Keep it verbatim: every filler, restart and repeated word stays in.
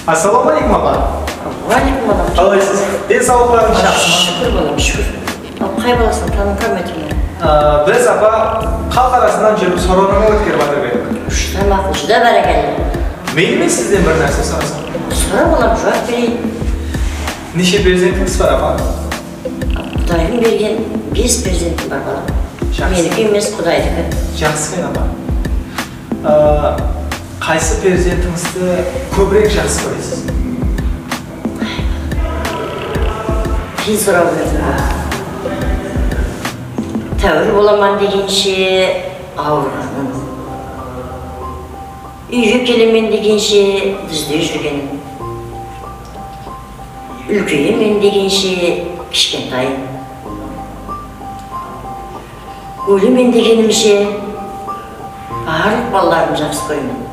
Assalawma áleykum, apa. Wa áleykum alam. Qalaysız? Densawlıqlarıńız jaqsı ma? Shúkir, balam, shúkir. Al, qay balasıń, tanıtpay atırman. Á, biz, apa, xalıq arasınan júrip sorawlardı ótkerip atırıp edik. Júdá maqul, júdá bárekella. Meyli me sizden bir nárse sorasam? Sora, balam, juwap bereyin. Neshe perzentińiz bar, apa? Qudaydıń bergen bes perzentim bar, balam. Jaqsı. Meniki emes, Qudaydiki. Jaqsı eken, apa. Á, qaysı perzentińizdi kóbirek jaqsı kóresiz? Qıyın soraw berdiń. Táwir bolaman degenshe awırǵanın, úyge kelemen degenshe dizde júrgenin, úlkeyemen degenshe kishkentayın, ólemen degenimshe barlıq balalarımdı jaqsı kóremen.